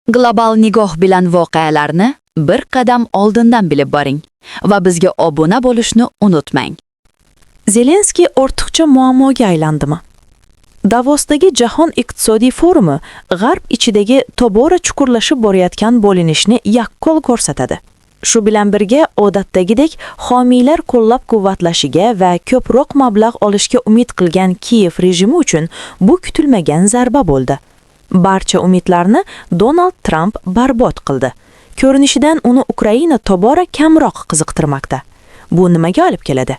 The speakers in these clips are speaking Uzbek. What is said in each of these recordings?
Global nigoh bilan voqealarni bir qadam oldindan bilib boring va bizga obuna bo'lishni unutmang. Zelenskiy ortiqcha muammoga aylandimi? Davosdagi Jahon iqtisodiy forumi G'arb ichidagi tobora chuqurlashib borayotgan bo'linishni yaqqol ko'rsatadi. Shu bilan birga, odatdagidek homiylar qo'llab-quvvatlashiga va ko'proq mablag' olishga umid qilgan Kiyev rejimi uchun bu kutilmagan zarba bo'ldi. Barcha umidlarni Donald Tramp barbod qildi. Ko'rinishidan uni Ukraina tobora kamroq qiziqtirmoqda. Bu nimaga olib keladi?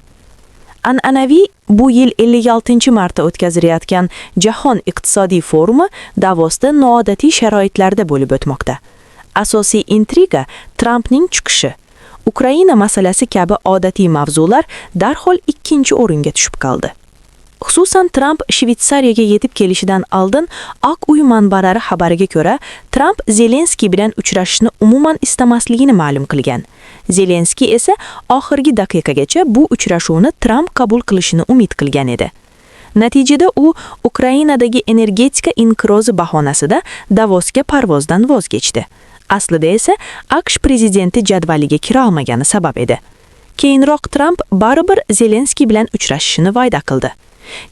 An'anaviy bu yil 56-marta o'tkazilayotgan Jahon iqtisodiy forumi Davosda noodatiy sharoitlarda bo'lib o'tmoqda. Asosiy intriga Trampning chiqishi. Ukraina masalasi kabi odatiy mavzular darhol ikkinchi o'ringa tushib qoldi. Xususan, Tramp Shvetsariyaga yetib kelishidan oldin Oq uy manbalari xabariga ko'ra, Tramp Zelenskiy bilan uchrashishni umuman istamasligini ma'lum qilgan. Zelenskiy esa oxirgi daqiqagacha bu uchrashuvni Tramp qabul qilishini umid qilgan edi. Natijada u Ukrainadagi energetika inqirozi bahonasida Davosga parvozdan voz kechdi. Aslida esa AQSh prezidenti jadvaliga kira olmagani sabab edi. Keyinroq Tramp baribir Zelenskiy bilan uchrashishini va'da qildi.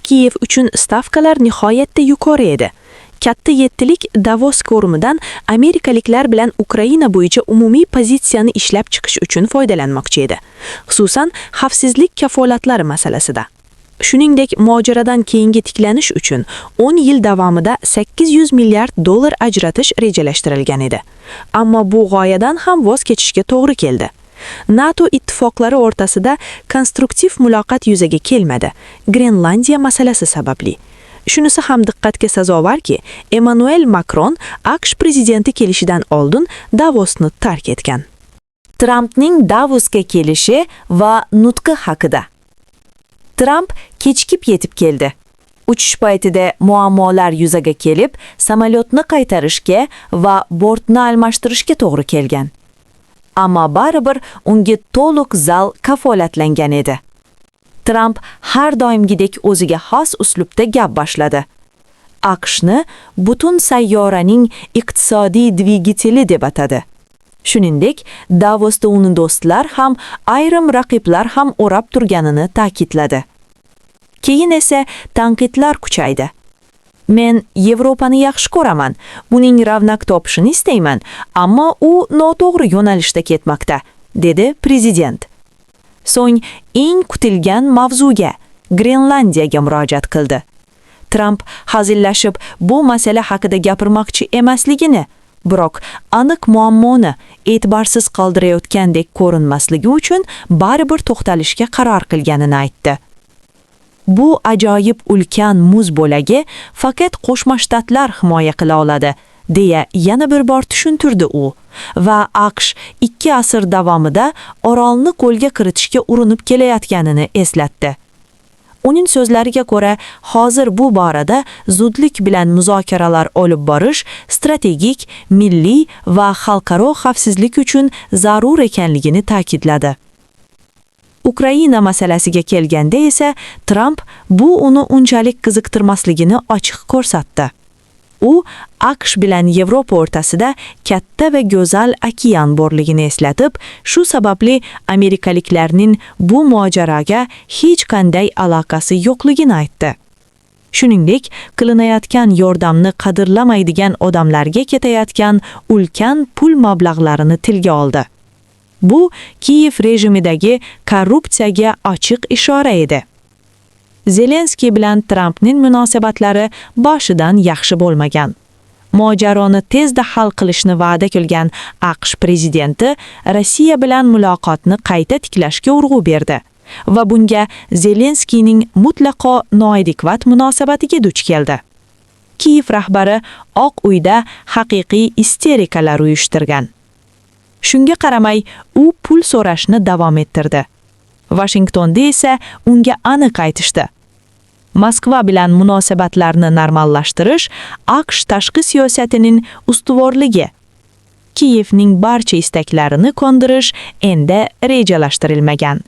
Kiyev uchun stavkalar nihoyatda yuqori edi. Katta yettilik Davos forumidan amerikaliklar bilan Ukraina bo'yicha umumiy pozitsiyani ishlab chiqish uchun foydalanmoqchi edi. Xususan, xavfsizlik kafolatlari masalasida. Shuningdek, mojarodan keyingi tiklanish uchun 10 yil davomida 800 milliard dollar ajratish rejalashtirilgan edi. Ammo bu g'oyadan ham voz kechishga to'g'ri keldi. NATO ittifoqlari o'rtasida konstruktiv muloqot yuzaga kelmadi. Grenlandiya masalasi sababli. Shunisi ham diqqatga sazovorki, Emmanuel Makron AQSh prezidenti kelishidan oldin Davosni tark etgan. Trampning Davosga kelishi va nutqi haqida. Tramp kechikib yetib keldi. Uchish paytida muammolar yuzaga kelib, samolyotni qaytarishga va bortni almashtirishga to'g'ri kelgan. Ammo baribir unga to'liq zal kafolatlangan edi. Tramp har doimgidek o'ziga xos uslubda gap boshladi. AQShni butun sayyoraning iqtisodiy dvigateli deb atadi. Shuningdek, Davosda uni do'stlar ham, ayrim raqiblar ham o'rab turganini ta'kidladi. Keyin esa tanqidlar kuchaydi. "Men Yevropani yaxshi ko'raman, buning ravnaq topishini istayman, ammo u noto'g'ri yo'nalishda ketmoqda", dedi prezident. So'ng eng kutilgan mavzuga, Grenlandiyaga murojaat qildi. Tramp hazillashib bu masala haqida gapirmoqchi emasligini, biroq aniq muammoni e'tiborsiz qoldirayotgandek ko'rinmasligi uchun baribir to'xtalishga qaror qilganini aytdi. "Bu ajoyib ulkan muz bo'lagi faqat Qo'shma Shtatlar himoya qila oladi", deya yana bir bor tushuntirdi u va AQSh 2 asr davomida orolni qo'lga kiritishga urinib kelayotganini eslatdi. Uning so'zlariga ko'ra, hozir bu borada zudlik bilan muzokaralar olib borish strategik, milliy va xalqaro xavfsizlik uchun zarur ekanligini ta'kidladi. Ukraina masalasiga kelganda esa Tramp bu uni unchalik qiziqtirmasligini ochiq ko'rsatdi. U AQSh bilan Yevropa o'rtasida katta va go'zal okean borligini eslatib, shu sababli amerikaliklarning bu mojaroga hech qanday aloqasi yo'qligini aytdi. Shuningdek, qilinayotgan yordamni qadrlamaydigan odamlarga ketayotgan ulkan pul mablag'larini tilga oldi. Bu Kiyev rejimidagi korrupsiyaga ochiq ishora edi. Zelenskiy bilan Trampning munosabatlari boshidan yaxshi bo'lmagan. Mojaroni tezda hal qilishni va'da qilgan AQSh prezidenti Rossiya bilan muloqotni qayta tiklashga urg'u berdi va bunga Zelenskiyning mutlaqo noadekvat munosabatiga duch keldi. Kiyev rahbari Oq uyda haqiqiy isterikalar uyushtirgan. Shunga qaramay, u pul so'rashni davom ettirdi. Vashingtonda esa unga aniq aytishdi. Moskva bilan munosabatlarni normallashtirish AQSh tashqi siyosatining ustuvorligi. Kiyevning barcha istaklarini ko'ndirish endi rejalashtirilmagan.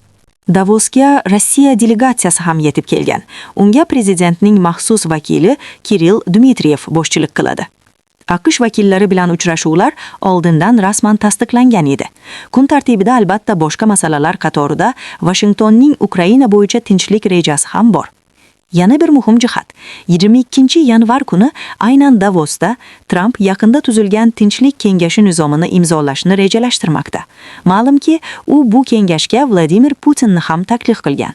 Davosga Rossiya delegatsiyasi ham yetib kelgan. Unga prezidentning maxsus vakili Kirill Dmitriyev boshchilik qiladi. AQSh vakillari bilan uchrashuvlar oldindan rasman tasdiqlangan edi. Kun tartibida, albatta, boshqa masalalar qatorida Vashingtonning Ukraina bo'yicha tinchlik rejasi ham bor. Yana bir muhim jihat. 22-yanvar kuni aynan Davosda Tramp yaqinda tuzilgan Tinchlik kengashi nizomini imzolashni rejalashtirmoqda. Ma'lumki, u bu kengashga Vladimir Putinni ham taklif qilgan.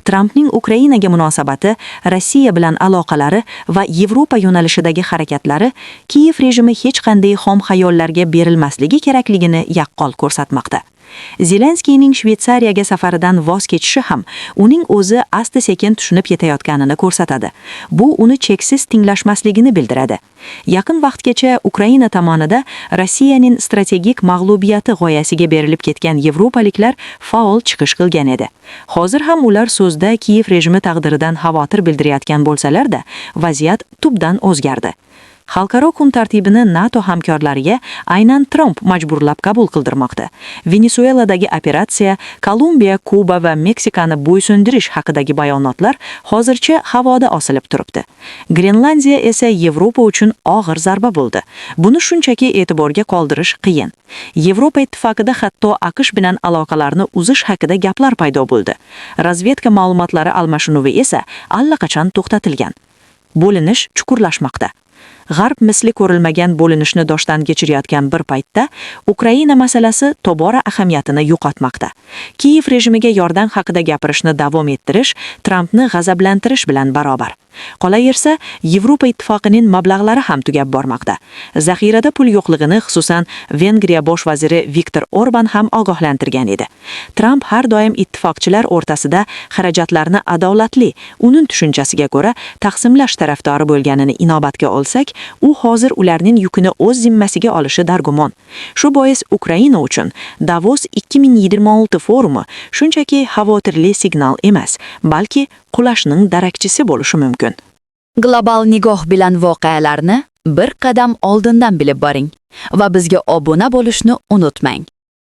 Trampning Ukrainaga munosabati, Rossiya bilan aloqalari va Yevropa yo'nalishidagi harakatlari Kiyev rejimi hech qanday xom xayollarga berilmasligi kerakligini yaqqol ko'rsatmoqda. Zelenskiyning Shvetsariyaga safaridan voz kechishi ham uning o'zi asta-sekin tushunib yetayotganini ko'rsatadi. Bu uni cheksiz tinglashmasligini bildiradi. Yaqin vaqtgacha Ukraina tomonida Rossiyaning strategik mag'lubiyati g'oyasiga berilib ketgan yevropaliklar faol chiqish qilgan edi. Hozir ham ular so'zda Kiyev rejimi taqdiridan xavotir bildirayotgan bo'lsalar-da, vaziyat tubdan o'zgardi. Xalqaro kun tartibini NATO hamkorlariga aynan Tramp majburlab qabul qildirmoqda. Venesueladagi operatsiya, Kolumbiya, Kuba va Meksikani bo'ysundirish haqidagi bayonotlar hozircha havoda osilib turibdi. Grenlandiya esa Yevropa uchun og'ir zarba bo'ldi. Buni shunchaki e'tiborga qoldirish qiyin. Yevropa Ittifoqida hatto AQSh bilan aloqalarni uzish haqida gaplar paydo bo'ldi. Razvedka ma'lumotlari almashinuvi esa allaqachon to'xtatilgan. Bo'linish chuqurlashmoqda. G'arb misli ko'rilmagan bo'linishni boshdan kechirayotgan bir paytda Ukraina masalasi tobora ahamiyatini yo'qotmoqda. Kiyev rejimiga yordam haqida gapirishni davom ettirish Trampni g'azablantirish bilan barobar. Qolaversa, Yevropa Ittifoqining mablag'lari ham tugab bormoqda. Zaxirada pul yo'qligini xususan Vengriya bosh vaziri Viktor Orban ham ogohlantirgan edi. Tramp har doim ittifoqchilar o'rtasida xarajatlarni adolatli, uning tushunchasiga ko'ra, taqsimlash tarafdori bo'lganini inobatga olsak, u hozir ularning yukini o'z zimmasiga olishi dargumon. Shu bois Ukraina uchun Davos 2026 forumi shunchaki xavotirli signal emas, balki qulashning darakchisi bo'lishi mumkin. Global nigoh bilan voqealarni bir qadam oldindan bilib boring va bizga obuna bo'lishni unutmang.